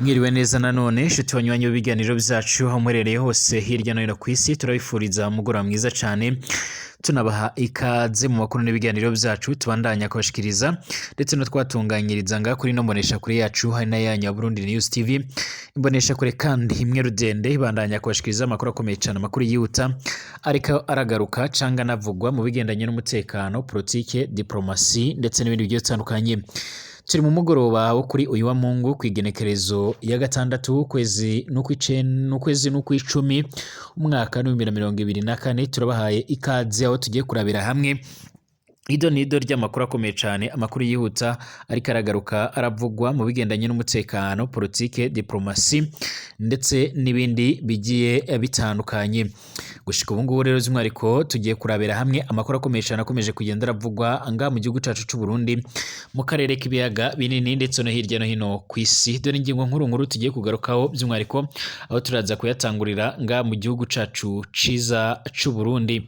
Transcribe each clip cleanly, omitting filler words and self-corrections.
Mwiriwe neza nanone nshuti banywanyi b'ibiganiro byacu, aho muherereye hose hirya no hino ku isi, turabifuriza umugoroba mwiza cyane, tunabaha ikaze mu makuru n'ibiganiro byacu tubandanya kubashikiriza ndetse no twatunganyiriza ngaha kuri ino mboneshakure yacu, hari na yanyu ya Burundi News TV. Imboneshakure kandi imwe rudende ibandanya kubashikiriza amakuru akomeye cyane, amakuru yihuta ariko aragaruka canga anavugwa mu bigendanye n'umutekano, politike, diplomasi ndetse n'ibindi bigiye bitandukanye. Turi mu mugoroba wo kuri uyu wa Mungu, ku igenekerezo ya gatandatu, ukwezi n'ukwezi n'ukw'icumi, umwaka w'2024. Turabahaye ikaze aho tugiye kurabira hamwe ido n'ido ry'amakuru akomeye cyane, amakuru yihuta ariko aragaruka aravugwa mu bigendanye n'umutekano, politike, diplomasi ndetse n'ibindi bigiye bitandukanye. Gushika ubu ngubu rero, by'umwihariko tugiye kurabira hamwe amakuru akomeye cyane akomeje kugenda aravugwa ngaha mu gihugu cyacu cy'u Burundi, mu karere k'ibiyaga binini ndetse no hirya no hino ku isi. Dore ingingo nkuru nkuru tugiye kugarukaho, by'umwihariko aho turaza kuyatangurira ngaha mu gihugu cyacu ciza cy'u Burundi.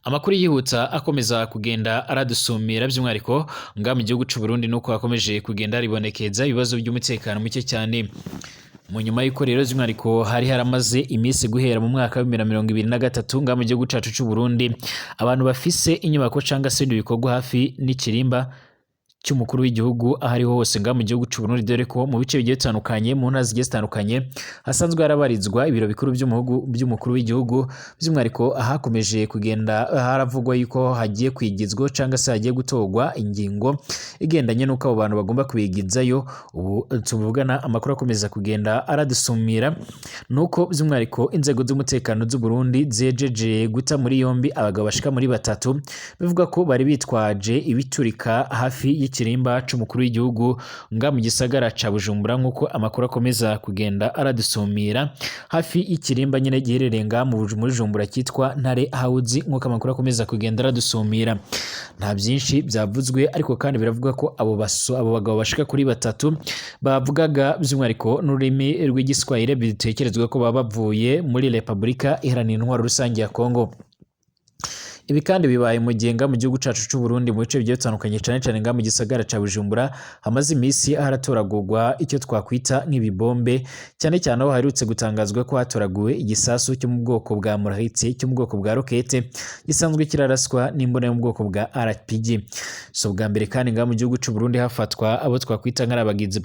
Amakuru yihuta akomeza kugenda aradusumira, by'umwihariko ngaha mu gihugu cy'u Burundi, nuko hakomeje kugenda haribonekeza ibibazo by'umutekano muke cyane, mu nyuma y'uko rero by'umwihariko hari haramaze iminsi guhera mu mwaka wa 2023 ngaha mu gihugu cyacu cy'u Burundi, abantu bafise inyubako cyangwa se ibindi bikorwa hafi n'ikirimba cy'umukuru w'igihugu aho ariho hose ngaha mu gihugu cy'u Burundi, dore ko mu bice bigiye bitandukanye, mu ntara zigiye zitandukanye, hasanzwe harabarizwa ibiro bikuru by'umukuru w'igihugu, by'umwihariko ahakomeje kugenda haravugwa yuko hagiye kwigizwa cyangwa se hagiye gutorwa ingingo igendanye n'uko abo bantu bagomba kubigizayo. Ubu tuvugana, amakuru akomeza kugenda aradusumira nuko by'umwihariko inzego z'umutekano z'u Burundi zejeje guta muri yombi abagabo bashika muri batatu, bivuga ko bari bitwaje ibiturika hafi y'ikirimba c'umukuru w'igihugu nga mu gisagara ca Bujumbura, nk'uko amakuru akomeza kugenda aradusumira, hafi y'ikirimba nyine giherereye nga muri Bujumbura cyitwa Ntare House. Nk'uko amakuru akomeza kugenda aradusumira, nta byinshi byavuzwe, ariko kandi biravuga ko abo bagabo bashika kuri batatu bavugaga by'umwihariko n'ururimi rw'Igiswahili, bitekerezwa ko baba bavuye muri Repubulika Iharanira Intwaro Rusange ya Kongo. Ibi kandi bibaye mu gihe nga mu gihugu cacu c'u Burundi, mu bice bigiye bitandukanye, cane cane nga mu gisagara ca Bujumbura, hamaze iminsi haratoragurwa icyo twakwita nk'ibibombe, cyane cyane aho haherutse gutangazwa ko hatoraguwe igisasu cyo mu bwoko bwa mortier, cyo mu bwoko bwa rokete, gisanzwe kiraraswa n'imbunda yo mu bwoko bwa RPG. So bwa mbere kandi nga mu gihugu c'u Burundi hafatwa abo twakwita nk'ari abagizi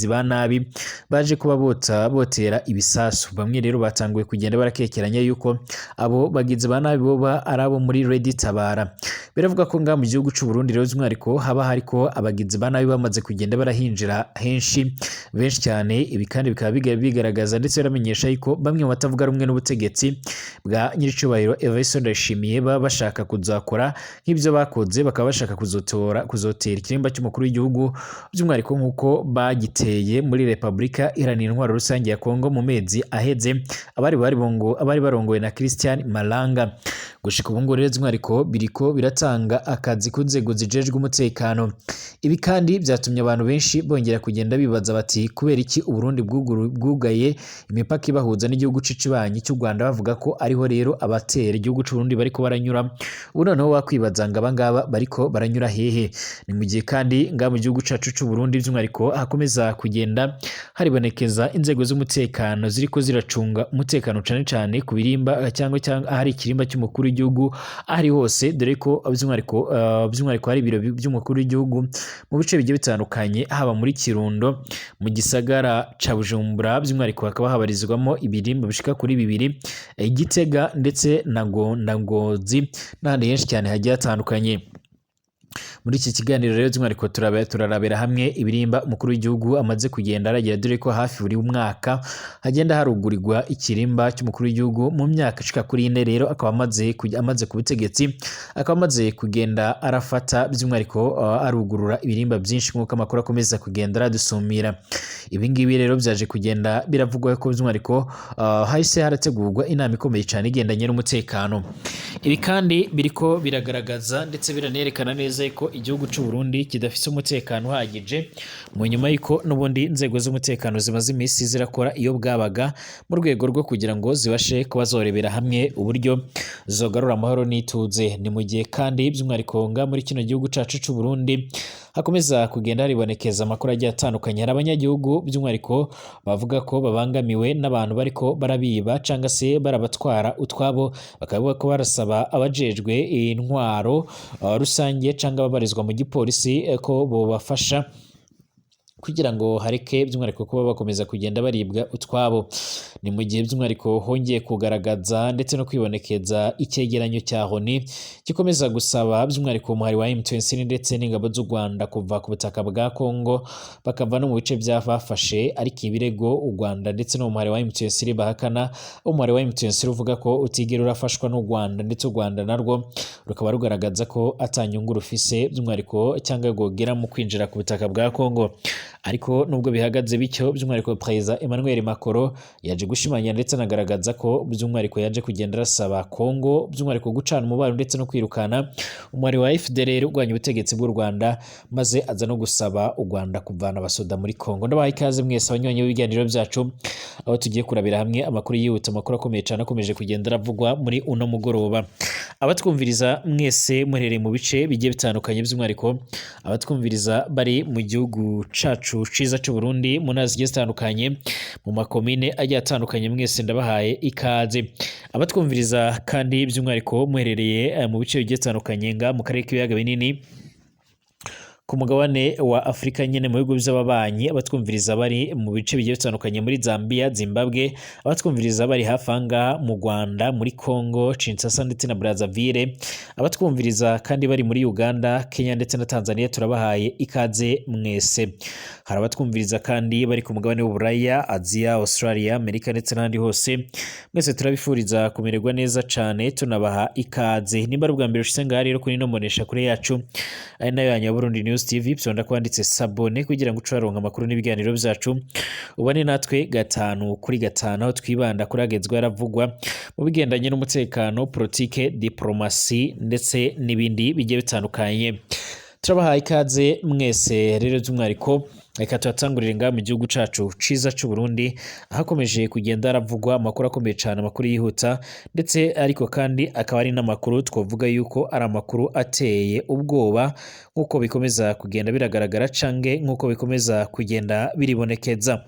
ba nabi baje kuba bota botera ibisasu. Bamwe rero batanguye kugenda barakekeranya yuko abo bagizi ba nabi boba ari abo muri RED Tabara. Biravuga ko nga mu gihugu c'u Burundi rero by'umwihariko haba hariko abagizi ba nabi bamaze kugenda barahinjira henshi benshi cyane. Ibi kandi bikaba bigaragaza ndetse biramenyesha yuko bamwe mu batavuga rumwe n'ubutegetsi bwa nyiricubahiro Evariste Ndayishimiye baba bashaka kuzakora nk'ibyo bakoze, bakaba bashaka kuzotora kuzotera ikirimba cy'umukuru w'igihugu, by'umwihariko nk'uko bagiteye muri Repubulika Iharanira Intwaro Rusange ya Kongo mu mezi aheze, abari barongowe na Christian Malanga. Gushika ubu ngubu rero, by'umwihariko biriko biratanga akazi ku nzego zijejwe umutekano. Ibi kandi byatumye abantu benshi bongera kugenda bibaza bati: "Kubera iki Uburundi bwugaye imipaka ibahuza n'igihugu c'ikibanyi cy'u Rwanda?" Bavuga ko ariho rero abatera igihugu c'u Burundi bariko baranyura. Ubu noneho wakwibaza ngo abangaba bariko baranyura hehe? Ni mu gihe kandi ngaha mu gihugu cacu c'u Burundi, by'umwihariko hakomeza kugenda haribonekeza inzego z'umutekano ziriko ziracunga umutekano, cane cane ku birimba cyangwa ahari ikirimba cy'umukuru w'igihugu ahari hose, dore ko by'umwihariko hari ibiro by'umukuru w'igihugu mu bice bigiye bitandukanye, haba muri Kirundo, mu gisagara ca Bujumbura, by'umwihariko hakaba habarizwamo ibirimba bishika kuri bibiri, Gitega ndetse na Ngozi n'ahandi henshi cyane hagiye hatandukanye. Muri iki kiganiro rero, by'umwihariko turarabira hamwe ibirimba umukuru w'igihugu amaze kugenda aragira, dore ko hafi buri mwaka hagenda harugurirwa ikirimba cy'umukuru w'igihugu. Mu myaka ishika kuri 4 rero akaba amaze ku butegetsi, akaba amaze kugenda arafata by'umwihariko arugurura ibirimba byinshi, nk'uko amakuru akomeza kugenda aradusumira. Ibi ngibi rero byaje kugenda biravugwa ko by'umwihariko hahise harategurwa inama ikomeye cyane igendanye n'umutekano. Ibi kandi biriko biragaragaza ndetse biranerekana neza ko igihugu cy'u Burundi kidafite umutekano uhagije, mu nyuma y'uko n'ubundi inzego z'umutekano zimaze iminsi zirakora iyo bwabaga mu rwego rwo kugira ngo zibashe kuba zorebera hamwe uburyo zogarura amahoro n'ituze. Ni mu gihe kandi by'umwihariko nga muri kino gihugu cacu cy'u Burundi Hakomeza kugenda haribonekeza amakuru agiye atandukanye. Hari abanyagihugu by'umwihariko bavuga ko babangamiwe n'abantu bariko barabiba canga se barabatwara utwabo, bakaba ko barasaba abajejwe intwaro rusange canga ababarizwa mu gipolisi ko bobafasha kugira ngo hareke by'umwihariko kuba bakomeza kugenda baribwa utwabo. Ni mu gihe by'umwihariko hongeye kugaragaza ndetse no kwibonekeza icyegeranyo cya Loni gikomeza gusaba by'umwihariko umuhari wa M23 ndetse n'ingabo z'u Rwanda kuva ku butaka bwa Congo, bakava no mu bice byabafashe, ariko ibirego u Rwanda ndetse n'umuhari wa M23 bahakana. Umuhari wa M23 uvuga ko utigera urafashwa n'u Rwanda, ndetse u Rwanda narwo rukaba rugaragaza ko atanyungu rufise by'umwihariko cyangwa rwogera mu kwinjira ku butaka bwa Congo. Ariko nubwo bihagaze bityo, by'umwihariko Perezida Emmanuel Macron yaje gushimangira ndetse anagaragaza ko by'umwihariko yaje kugenda arasaba Congo by'umwihariko gucana umubano ndetse no kwirukana umubare wa FDLR urwanya ubutegetsi bw'u Rwanda, maze aza no gusaba u Rwanda kuvana abasoda muri Congo. Ndabaha ikaze mwese abanywanyi b'ibiganiro byacu, aho tugiye kurabira hamwe amakuru yihuta, amakuru akomeye cyane akomeje kugenda aravugwa muri uno mugoroba. Abatwumviriza mwese muherereye mu bice bigiye bitandukanye, by'umwihariko abatwumviriza bari mu gihugu cacu ciza c'u Burundi, mu ntara zigiye zitandukanye, mu makomine agiye atandukanye, mwese ndabahaye ikaze. Abatwumviriza kandi by'umwihariko muherereye mu bice bigiye bitandukanye nga mu karere k'ibiyaga binini, ku mugabane wa Afurika nyene mu bihugu by'ababanyi, abatwumviriza bari mu bice bigiye bitandukanye muri Zambia, Zimbabwe, abatwumviriza bari hafi aha ngaha mu Rwanda, muri Congo, Kinshasa ndetse na Brazzaville, abatwumviriza kandi bari muri Uganda, Kenya ndetse na Tanzania, turabahaye ikaze mwese. Hari abatwumviriza kandi bari ku mugabane w'Uburaya, Aziya, Australia, Amerika ndetse n'ahandi hose, mwese turabifuriza kumererwa neza cane, tunabaha ikaze. Nimba ari ubwa mbere ushitse ngaha rero kuri ino mbonesha kure yacu, ari nayo ya Burundi News TV, byonda kwanditse sabone kugira ngo uce waronka amakuru n'ibiganiro byacu, ubane natwe gatanu kuri gatanu, aho twibanda kuri agezwa yaravugwa mu bigendanye n'umutekano, politike, diplomasi ndetse n'ibindi bigiye bitandukanye. Turabahaye ikaze mwese rero by'umwihariko. Reka tuhatangurire ngaha mu gihugu cacu ciza c'u Burundi, ahakomeje kugenda haravugwa amakuru akomeye cane, amakuru yihuta ndetse ariko kandi akaba ari n'amakuru twavuga yuko ari amakuru ateye ubwoba, nk'uko bikomeza kugenda biragaragara canke nk'uko bikomeza kugenda biribonekeza.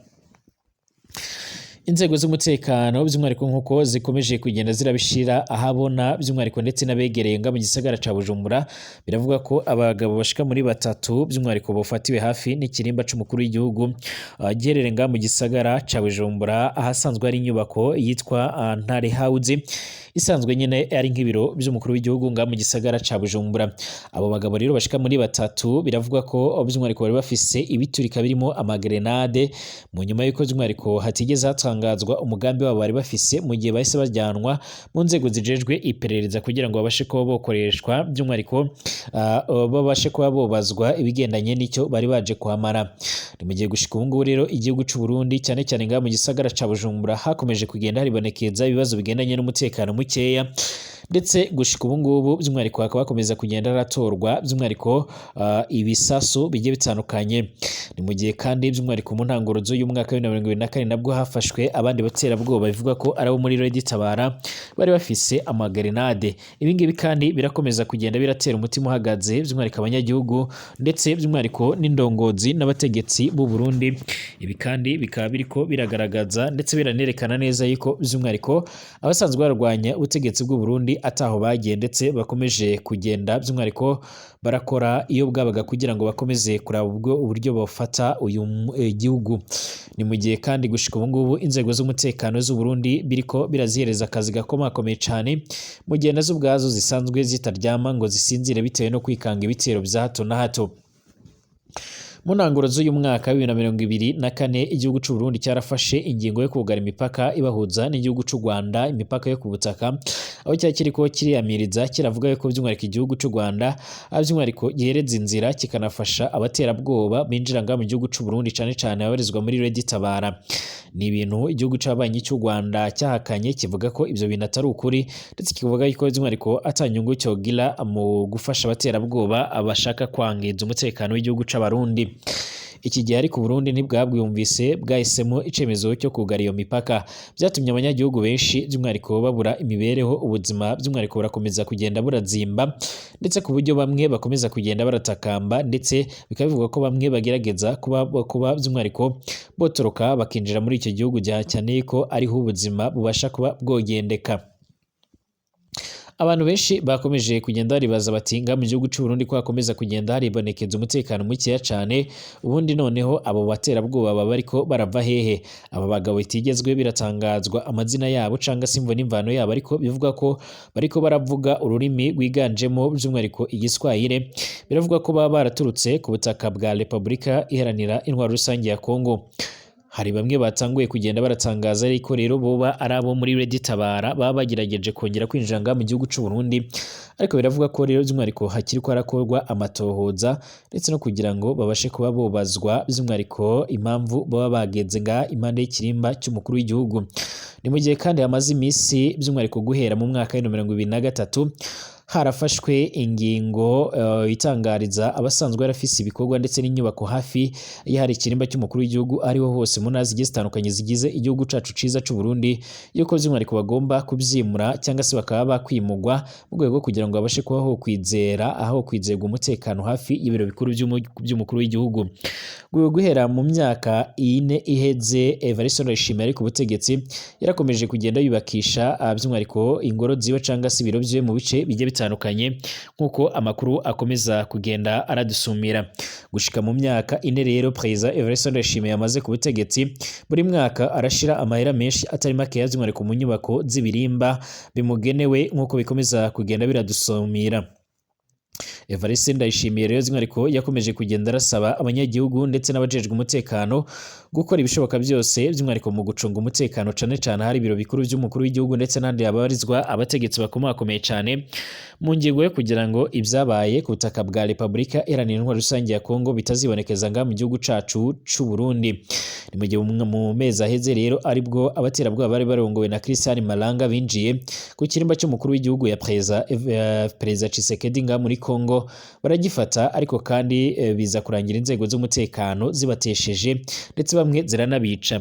Inzego z'umutekano by'umwihariko nk'uko zikomeje kugenda zirabishira ahabona by'umwihariko ndetse n'abegereye nga mu gisagara ca Bujumbura, biravuga ko abagabo bashika muri batatu by'umwihariko bafatiwe hafi n'ikirimba c'umukuru w'igihugu giherereye nga mu gisagara ca Bujumbura, ahasanzwe hari inyubako yitwa Ntare House, isanzwe nyine ari nk'ibiro by'umukuru w'igihugu nga mu gisagara ca Bujumbura. Abo bagabo rero bashika muri batatu biravuga ko by'umwihariko bari bafise ibiturika birimo amagrenade, mu nyuma y'uko by'umwihariko hatigeze hatangazwa umugambi wabo bari bafise, mu gihe bahise bajyanwa mu nzego zijejwe iperereza kugira ngo babashe kuba bokoreshwa by'umwihariko babashe kuba bobazwa ibigendanye n'icyo bari baje kuhamara. Ni mu gihe gushika ubu ngubu rero igihugu c'u Burundi cyane cyane ngaha mu gisagara ca Bujumbura hakomeje kugenda haribonekeza ibibazo bigendanye n'umutekano mukeya, ndetse gushika ubu ngubu by'umwihariko hakaba hakomeza kugenda haratorwa by'umwihariko ibisasu bigiye bitandukanye. Ni mu gihe kandi by'umwihariko mu ntangiriro y'umwaka wa 2024 nabwo hafashwe abandi baterabwoba bivuga ko ari abo muri Red Tabara bari bafise amagrenade. Ibi ngibi kandi birakomeza kugenda biratera umutima uhagaze by'umwihariko abanyagihugu ndetse by'umwihariko n'indongozi n'abategetsi b'u Burundi. Ibi kandi bikaba biriko biragaragaza ndetse biranerekana neza yuko by'umwihariko abasanzwe barwanya ubutegetsi bw'u Burundi ataho bagiye, ndetse bakomeje kugenda by'umwihariko barakora iyo bwabaga kugira ngo bakomeze kuraba ubwo uburyo bafata uyu gihugu. Ni mu gihe kandi gushika ubu ngubu inzego z'umutekano z'u Burundi biriko birazihereza akazi gakomakomeye cane, mu gihe nazo ubwazo zisanzwe zitaryama ngo zisinzire bitewe no kwikanga ibitero vya hato na hato. Mu ntangiriro z'uyu mwaka wa 2024 igihugu c'u Burundi cyarafashe ingingo yo kugara imipaka ibahuza n'igihugu c'u Rwanda, imipaka yo ku butaka, aho cyari kiriko kiriyamiriza kiravuga yuko by'umwihariko igihugu c'u Rwanda by'umwihariko gihereza inzira kikanafasha abaterabwoba binjira ngaha mu gihugu c'u Burundi, cane cane ababarizwa muri Red Tabara. Ni ibintu igihugu c'ababanyi cy'u Rwanda cyahakanye, kivuga ko ivyo bintu atari ukuri, ndetse kivuga yuko by'umwihariko ata nyungu cyogira mu gufasha abaterabwoba bashaka kwangiza umutekano w'igihugu c'Abarundi. Iki gihe ariko Burundi ntibwabwumvise, bwahisemo icemezo cyo kugara iyo mipaka. Byatumye abanyagihugu benshi by'umwihariko babura imibereho, ubuzima by'umwihariko burakomeza kugenda burazimba, ndetse ku buryo bamwe bakomeza kugenda baratakamba, ndetse bikaba bivugwa ko bamwe bagerageza kuba by'umwihariko botoroka bakinjira muri icyo gihugu cyane ko ariho ubuzima bubasha kuba bwogendeka. Abantu benshi bakomeje kugenda baribaza bati nga mu gihugu cy'u Burundi ko hakomeza kugenda haribonekeza umutekano mukeya cyane, ubundi noneho abo baterabwoba baba bariko barava hehe? Aba bagabo bitigezwe biratangazwa amazina yabo canga se imvo n'imvano yabo, ariko bivugwa ko bariko baravuga ururimi rwiganjemo by'umwihariko igiswahili. Biravugwa ko baba baraturutse ku butaka bwa Repubulika Iharanira Intwaro Rusange ya Kongo. Hari bamwe batanguye kugenda baratangaza ariko rero boba ari abo muri Red Tabara baba bagerageje kongera kwinjira ngaha mu gihugu cy'u Burundi, ariko biravuga ko rero by'umwihariko hakiri ko harakorwa amatohoza ndetse no kugira ngo babashe kuba bobazwa by'umwihariko impamvu baba bagenze ngaha impande y'ikirimba cy'umukuru w'igihugu. Ni mu gihe kandi hamaze iminsi by'umwihariko guhera mu mwaka w'ibihumbi 2023 harafashwe ingingo itangariza abasanzwe barafise ibikorwa ndetse n'inyubako hafi y'ahari ikirimba cy'umukuru w'igihugu ariho hose mu ntara zigiye zitandukanye zigize igihugu cacu ciza c'u Burundi, yuko by'umwihariko bagomba kubyimura cyangwa se bakaba bakwimugwa mu rwego rwo kugira ngo babashe kuba aho kwizera, aho kwizerwa umutekano hafi y'ibiro bikuru by'umukuru w'igihugu. Guhera mu myaka 4 iheze Evariste Ndayishimiye ari ku butegetsi, yarakomeje kugenda yubakisha by'umwihariko ingoro ziwe cyangwa se ibiro byiwe mu bice bigiye bitandukanye, nk'uko amakuru akomeza kugenda aradusumira. Gushika mu myaka 4 rero Perezida Evariste Ndayishimiye amaze ku butegetsi, buri mwaka arashira amahera menshi atari makeya by'umwihariko mu nyubako z'ibirimba bimugenewe, nk'uko bikomeza kugenda biradusumira. Evariste Ndayishimiye rero by'umwihariko yakomeje kugenda arasaba abanyagihugu ndetse n'abajejwe umutekano gukora ibishoboka byose by'umwihariko mu gucunga umutekano, cane cane hari ibiro bikuru by'umukuru w'igihugu ndetse n'ahandi habarizwa abategetsi bakomakomeye cane, mu ngingo yo kugira ngo ibyabaye ku butaka bwa Repubulika Iharanira Intwaro Rusange ya Kongo bitazibonekeza ngaha mu gihugu cacu c'u Burundi. Ni mu gihe mu mezi aheze rero aribwo abaterabwoba bari barongowe na Christian Malanga binjiye ku kirimba cy'umukuru w'igihugu ya Perezida Tshisekedi ngaha muri Kongo baragifata, ariko kandi biza kurangira inzego z'umutekano zibatesheje ndetse bamwe ziranabica.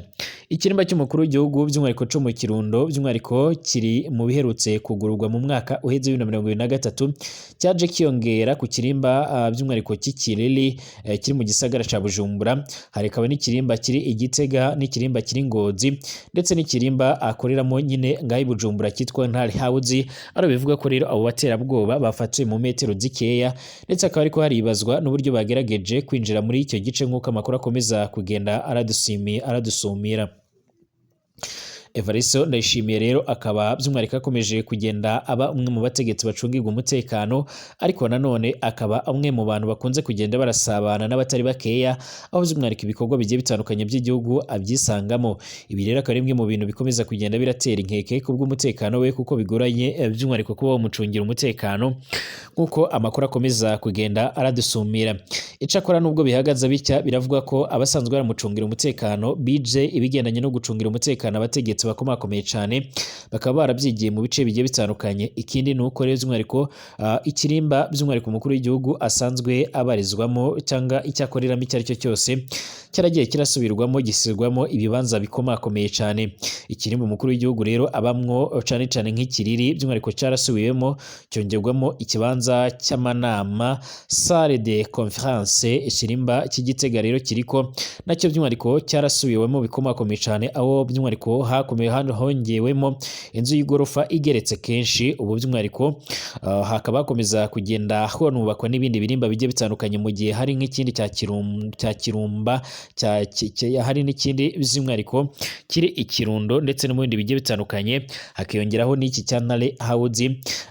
Ikirimba cy'umukuru w'igihugu by'umwihariko cyo mu Kirundo by'umwihariko kiri mu biherutse kugururwa mu mwaka uheze 2023, cyaje kiyongera ku kirimba by'umwihariko cy'Ikiriri kiri mu gisagara ca Bujumbura. Hari akaba n'ikirimba kiri i Gitega n'ikirimba kiri Ngozi ndetse n'ikirimba akoreramo nyine ngaho i Bujumbura cyitwa Ntare House, ari bivuga ko rero abo baterabwoba bafatiwe mu metero zikeya, ndetse akaba ariko haribazwa n'uburyo bagerageje kwinjira muri icyo gice, nk'uko amakuru akomeza kugenda aradusumira. Evariste Ndayishimiye rero akaba by'umwihariko akomeje kugenda aba umwe mu bategetsi bacungirwa umutekano, ariko nanone akaba umwe mu bantu bakunze kugenda barasabana n'abatari bakeya, aho by'umwihariko ibikorwa bigiye bitandukanye by'igihugu abyisangamo. Ibi rero akaba ari bimwe mu bintu bikomeza kugenda biratera inkeke kubw'umutekano we, kuko bigoranye by'umwihariko kuba wamucungira umutekano, nk'uko amakuru akomeza kugenda aradusumira. Icakora nubwo bihagaze bitya, biravuga ko abasanzwe baramucungira umutekano bije ibigendanye no gucungira umutekano abategetsi bakomakomeye cyane bakaba barabyigiye mu bice bigiye bitandukanye. Ikindi ni uko rero by'umwihariko ikirimba by'umwihariko umukuru w'igihugu asanzwe abarizwamo cyangwa icyo akoreramo icyo ari cyo cyose cyaragiye kirasubirwamo, gisirwamo ibibanza bikomakomeye cyane. Ikirimba umukuru w'igihugu rero abamwo cyane cyane nk'ikiriri by'umwihariko cyarasubiwemo, cyongerwamo ikibanza cy'amanama, salle de conférence. Ikirimba cy'Igitega rero kiriko nacyo by'umwihariko cyarasubiwemo bikomakomeye cyane, aho by'umwihariko hakomeye hongewemo inzu y'igorofa igeretse kenshi. Ubu by'umwihariko hakaba hakomeza kugenda honubakwa n'ibindi birimba bigiye bitandukanye, mu gihe hari nk'ikindi cya Kirumba, hari n'ikindi by'umwihariko kiri i Kirundo ndetse no mu bindi bigiye bitandukanye, hakiyongeraho n'iki cya Ntare House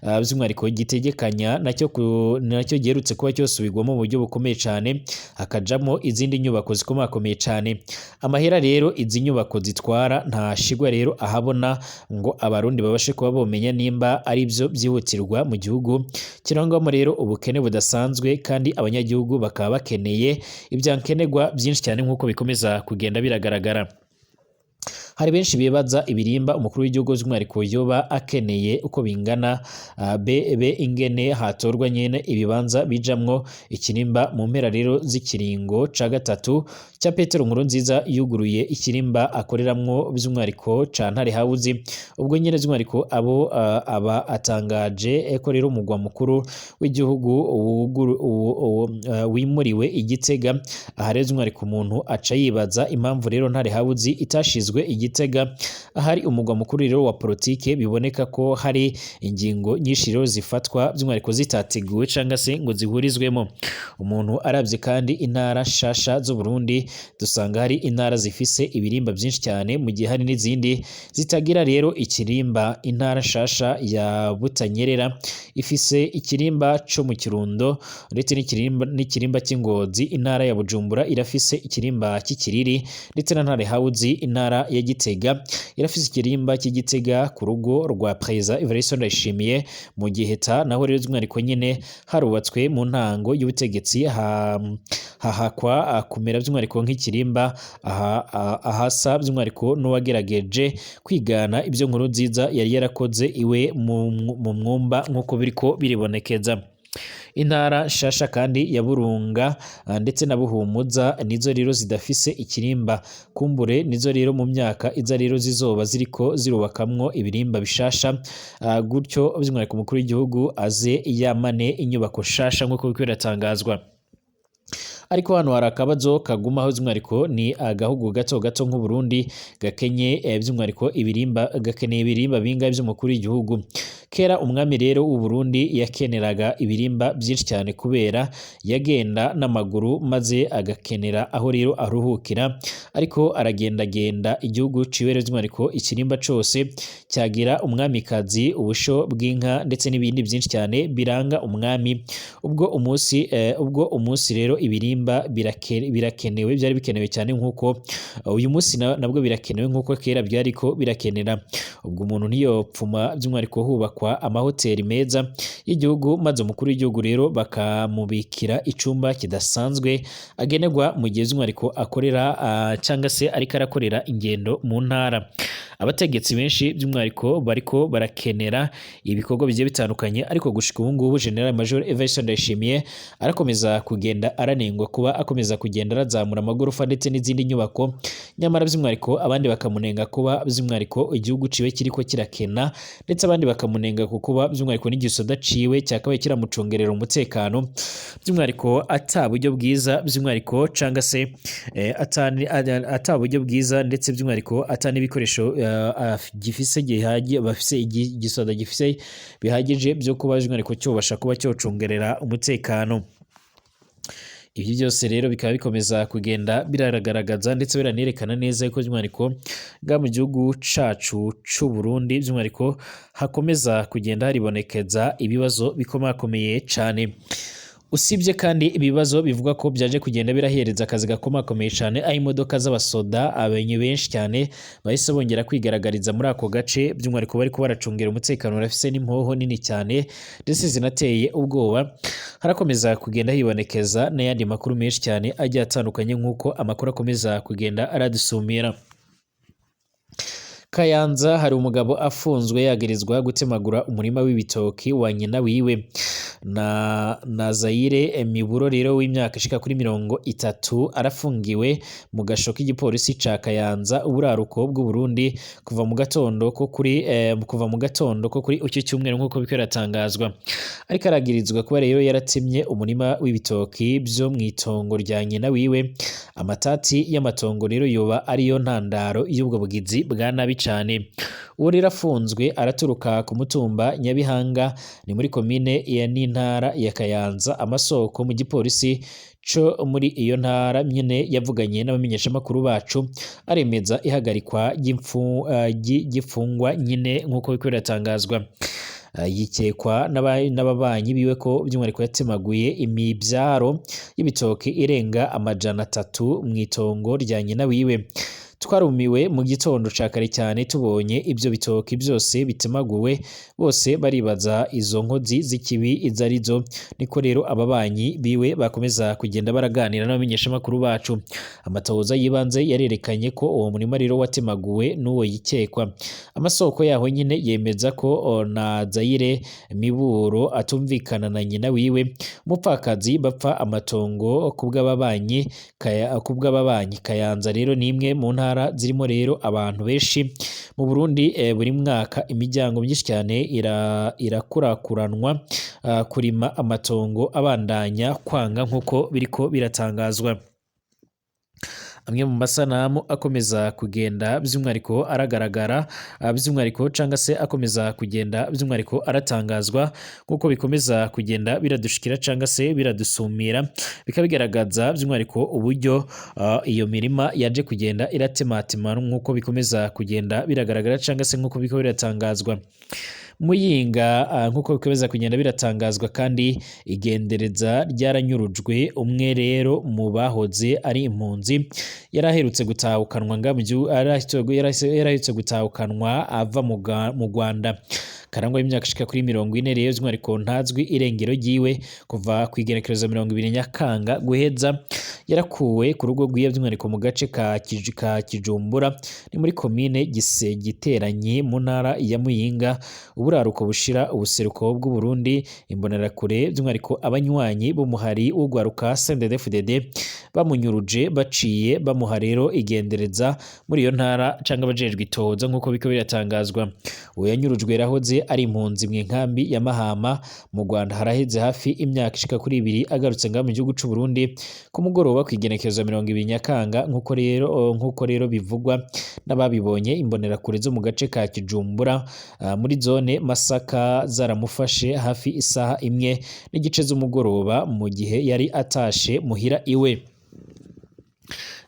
by'umwihariko gitegekanya nacyo giherutse kuba cyosubirwamo mu buryo bukomeye cyane, hakajamo izindi nyubako zikomakomeye cyane. Amahera rero izi nyubako zitwara ntashigwa rero ahabona ngo abarundi babashe kuba bomenya nimba ari byo byihutirwa mu gihugu kirangwamo rero ubukene budasanzwe, kandi abanyagihugu bakaba bakeneye ibyankenerwa byinshi cyane nk'uko bikomeza kugenda biragaragara. Hari benshi bibaza ibirimba umukuru w'igihugu by'umwihariko yoba akeneye uko bingana, be ingene hatorwa nyene ibibanza bijamwo ikirimba. Mu mpera rero z'ikiringo ca gatatu ca Petero Nkurunziza yuguruye ikirimba akoreramwo by'umwihariko ca Ntare House. Ubwo nyene by'umwihariko abo aba atangaje ko rero umugwa mukuru w'igihugu wimuriwe i Gitega. Aha rero by'umwihariko umuntu aca yibaza impamvu rero Ntare House itashizwe i Gitega ahari umugwa mukuru rero wa politike. Biboneka ko hari ingingo nyinshi rero zifatwa by'umwihariko zitateguwe canga se ngo zihurizwemo. Umuntu aravye kandi intara nshasha z'u Burundi, dusanga hari intara zifise ibirimba byinshi cyane, mu gihe hari n'izindi zitagira rero ikirimba. Intara nshasha ya Butanyerera ifise ikirimba co mu Kirundo ndetse n'ikirimba cy'Ingozi. Intara ya Bujumbura irafise ikirimba cy'Ikiriri ndetse na Ntare House. Intara ya Gitega irafise ikirimba cy'Igitega ku rugo rwa Perezida Evariste Ndayishimiye. Mu Giheta naho rero by'umwihariko nyine harubatswe mu ntango y'ubutegetsi, hahakwa kumera by'umwihariko nk'ikirimba ahasa by'umwihariko n'uwagerageje kwigana ibyo Nkurunziza yari yarakoze iwe mu Mwumba, nk'uko biriko biribonekeza. Intara nshasha kandi ya Burunga ndetse na Buhumuza nizo rero zidafise ikirimba. Kumbure nizo rero mu myaka iza rero zizoba ziriko zirubakamwo ibirimba bishasha, gutyo by'umwihariko umukuru w'igihugu aze yamane inyubako nshasha, nk'uko biriko biratangazwa. Ariko hano hari akabazo kagumaho by'umwihariko, ni agahugu gato gato nk'u Burundi gakenye by'umwihariko ibirimba, gakeneye ibirimba bingahe by'umukuru w'igihugu? Kera umwami rero w'u Burundi yakeneraga ibirimba byinshi cyane, kubera yagenda n'amaguru maze agakenera aho rero aruhukira, ariko aragendagenda igihugu ciwe. Rero by'umwihariko ikirimba cose cyagira umwamikazi, ubusho bw'inka ndetse n'ibindi byinshi cyane biranga umwami. Ubwo umunsi rero ibirimba birakenewe, byari bikenewe cyane nk'uko uyu munsi nabwo birakenewe, nk'uko kera byariko birakenera. Ubwo umuntu ntiyopfuma by'umwihariko hubakwa amahoteli meza y'igihugu, maze umukuru w'igihugu rero bakamubikira icumba kidasanzwe agenerwa mu gihe by'umwihariko akorera cyangwa se ariko arakorera ingendo mu ntara. Abategetsi benshi by'umwihariko bariko barakenera ibikorwa bigiye bitandukanye, ariko gushika ubu ngubu General Major Evariste Ndayishimiye arakomeza kugenda aranengwa kuba akomeza kugenda arazamura amagorofa ndetse n'izindi nyubako, nyamara by'umwihariko abandi bakamunenga kuba by'umwihariko igihugu ciwe kiriko kirakena, ndetse abandi bakamunenga ku kuba by'umwihariko n'igisoda ciwe cyakabaye kiramucungerera umutekano by'umwihariko ata buryo bwiza by'umwihariko canga se ata buryo bwiza, ndetse by'umwihariko ata n'ibikoresho gifise gihagi bafise, igisoda gifise bihagije byo kuba by'umwihariko cyobasha kuba cyocungerera umutekano. Ibyo byose rero bikaba bikomeza kugenda biragaragaza ndetse biranerekana neza yuko by'umwihariko nga mu gihugu cacu c'u Burundi by'umwihariko hakomeza kugenda haribonekeza ibibazo bikomakomeye cane. Usibye kandi ibibazo bivugwa ko byaje kugenda birahereza akazi gakomakomeye cyane, aho imodoka z'abasoda abenye benshi cyane bahise bongera kwigaragariza muri ako gace, by'umwihariko bari kuba baracungira umutekano, barafise n'impoho nini cyane ndetse zinateye ubwoba. Harakomeza kugenda hibonekeza n'ayandi makuru menshi cyane agiye atandukanye, nk'uko amakuru akomeza kugenda aradusumira. Kayanza hari umugabo afunzwe yagirizwa gutemagura umurima w'ibitoki wa nyina wiwe. Na Zaire Miburo rero w'imyaka ishika kuri 30 arafungiwe mu gasho k'igipolisi ca Kayanza, uburaruko bw'u Burundi, kuva mu gatondo ko kuri iki cyumweru, nk'uko biriko biratangazwa. Ariko aragirizwa kuba rero yaratemye umurima w'ibitoki vyo mw'itongo rya nyina wiwe. Amatati y'amatongo rero yoba ariyo ntandaro y'ubwo bugizi bwa nabi cane. Uwo rero afunzwe araturuka ku mutumba Nyabihanga, ni muri komine ya n'intara ya Kayanza. Amasoko mu gipolisi co muri iyo ntara nyene yavuganye n'abamenyeshamakuru bacu, aremeza ihagarikwa ry'imfungwa nyine, nk'uko biriko biratangazwa. Yikekwa n'ababanyi biwe ko by'umwihariko yatemaguye imivyaro y'ibitoki irenga 300 mw'itongo rya nyina wiwe. Twarumiwe mu gitondo ca kare cyane tubonye ibyo bitoki byose bitemaguwe, bose baribaza izo nkozi z'ikibi izo arizo. Niko rero ababanyi biwe bakomeza kugenda baraganira n'abamenyeshamakuru bacu. Amatohoza y'ibanze yarerekanye ko uwo murima rero watemaguwe n'uwo yikekwa. Amasoko yaho nyine yemeza ko na Zayire Miburo atumvikana na nyina wiwe umupfakazi, bapfa amatongo kubw'ababanyi kubw'ababanyi. Kayanza rero ni imwe mu ntara zirimo rero abantu benshi mu Burundi. Buri mwaka imiryango myinshi cyane irakurakuranwa kurima amatongo abandanya kwanga, nk'uko biriko biratangazwa. Amwe mu masanamu akomeza kugenda by'umwihariko aragaragara by'umwihariko cyangwa se akomeza kugenda by'umwihariko aratangazwa, nk'uko bikomeza kugenda biradushikira cyangwa se biradusumira, bikaba bigaragaza by'umwihariko uburyo iyo mirima yaje kugenda iratematemana, nk'uko bikomeza kugenda biragaragara cyangwa se nk'uko biriko biratangazwa. Muyinga, nk'uko bikomeza kugenda biratangazwa kandi, igendereza ryaranyurujwe umwe rero mu bahoze ari impunzi yari aherutse gutahukanwa nga mu gihugu, yari aherutse gutahukanwa ava mu Rwanda. Karangwa y'imyaka ishika kuri 40 rero by'umwihariko ntazwi irengero ryiwe kuva ku igenekerezo 20 Nyakanga guheza. Yarakuwe ku rugo rwiwe by'umwihariko mu gace ka Kijumbura, ni muri komine Gise Giteranyi mu ntara ya Muyinga, uburaruko bushira ubuseruko bw'u Burundi. Imbonerakure by'umwihariko abanywanyi b'umuhari w'ugwaruka CNDD-FDD bamunyuruje, baciye bamuha rero igendereza muri iyo ntara canke abajejwe itohoza, nk'uko biko biratangazwa. Uwo yanyurujwe yarahoze ari impunzi mu nkambi ya Mahama mu Rwanda. Haraheze hafi imyaka ishika kuri 2 agarutse ngaha mu gihugu c'u Burundi ku mugoroba ku igenekerezo 20 Nyakanga, nk'uko rero bivugwa n'ababibonye. Imbonerakure zo mu gace ka Kijumbura, muri zone Masaka, zaramufashe hafi isaha 1:30 z'umugoroba mu gihe yari atashe muhira iwe.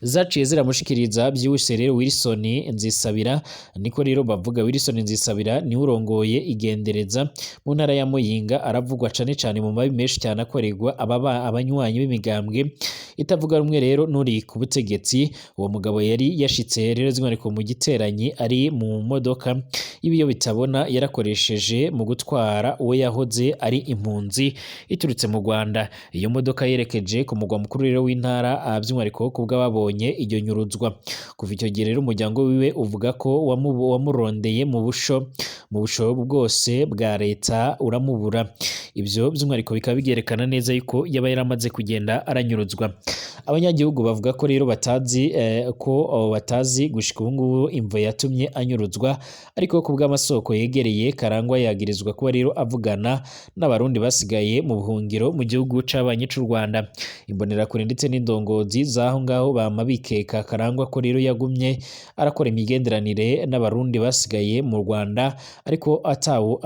Zaciye ziramushikiriza byihuse rero Wilson Nzisabira, niko rero bavuga. Wilson Nzisabira niwe urongoye igendereza mu ntara ya Muyinga. Aravugwa cane cane mu mabi menshi cyane akorerwa ababa abanywanyi b'imigambwe itavuga rumwe rero nuri ku butegetsi. Uwo mugabo yari yashitse rero by'umwihariko mu Giteranyi ari mu modoka y'ibiyo bitabona yarakoresheje mu gutwara uwo yahoze ari impunzi iturutse mu Rwanda. Iyo modoka yerekeje ku mugwa mukuru rero w'intara, by'umwihariko ku bw'ababonye iryo nyuruzwa. Kuva icyo gihe rero umuryango wiwe uvuga ko wamurondeye mu busho bwose bwa leta uramubura. Ibyo by'umwihariko bikaba byerekana neza yuko yaba yaramaze kugenda aranyuruzwa. Abanyagihugu bavuga ko rero batazi ko batazi gushika ubu ngubu imvo yatumye anyuruzwa, ariko ku bw'amasoko yegereye Karangwa, yagirizwa kuba rero avugana n'Abarundi basigaye mu buhungiro mu gihugu c'abanyi c'u Rwanda. Imbonerakure ndetse n'indongozi z'aho ngaho bama bikeka Karangwa ko rero yagumye arakora imigenderanire n'Abarundi basigaye mu Rwanda, ariko atawo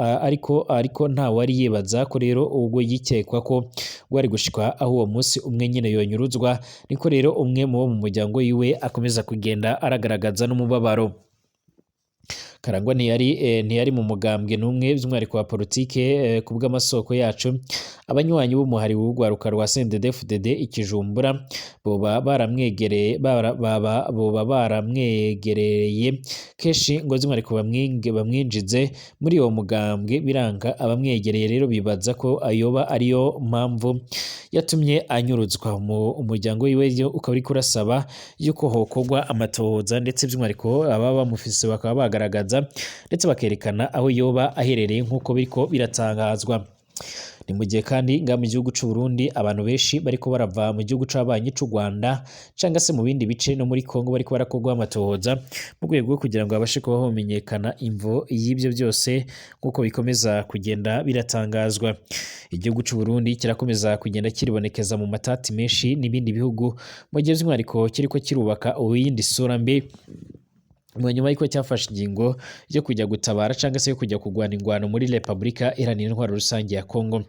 ariko ntawe ari yibaza ko rero ubwo yikekwa ko rwari gushika aho uwo munsi umwe nyine yonyuruzwa. Niko rero umwe mu bo mu muryango wiwe akomeza kugenda aragaragaza n'umubabaro. Karangwa ntiyari mu mugambwe n'umwe by'umwihariko wa politike. Ku bw'amasoko yacu, abanywanyi b'umuhari w'urwaruka rwa CNDD-FDD ikijumbura boba baramwegereye boba baramwegereye kenshi ngo by'umwihariko bamwinjize muri uwo mugambwe, biranga. Abamwegereye rero bibaza ko ayoba ariyo mpamvu yatumye anyuruzwa. Mu umuryango wiwe yo ukaba uriko urasaba yuko hokorwa amatohoza, ndetse by'umwihariko ababa bamufise bakaba bagaragaza ndetse bakerekana aho yoba aherereye, nk'uko biriko biratangazwa. Ni mu gihe kandi ngaha mu gihugu c'u Burundi abantu benshi bariko barava mu gihugu c'abanyi c'u Rwanda canga se mu bindi bice no muri Kongo bariko barakorwa amatohoza mu rwego rwo kugira ngo habashe kuba homenyekana imvo y'ibyo byose, nk'uko bikomeza kugenda biratangazwa. Igihugu c'u Burundi kirakomeza kugenda kiribonekeza mu matati menshi n'ibindi bihugu, mu gihe by'umwihariko kiriko kirubaka iyindi sura mbi mu nyuma y'uko cyafashe ingingo yo kujya gutabara cyangwa se yo kujya kurwana ingwano muri Repubulika Iharanira Intwaro Rusange ya Kongo.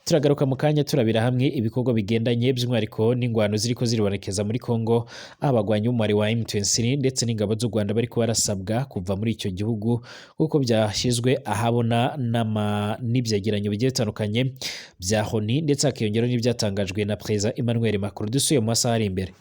Turagaruka mu kanya turabira hamwe ibikorwa bigendanye by'umwihariko n'ingwano ziriko ziribonekeza muri Kongo, aho abagwanyi b'umubare wa M23 ndetse n'ingabo z'u Rwanda bariko barasabwa kuva muri icyo gihugu, nk'uko byashyizwe ahabona n'ibyegeranyo bigiye bitandukanye bya ONU, ndetse hakiyongeraho n'ibyatangajwe na Perezida Emmanuel Macron. Dusuye mu masaha ari imbere.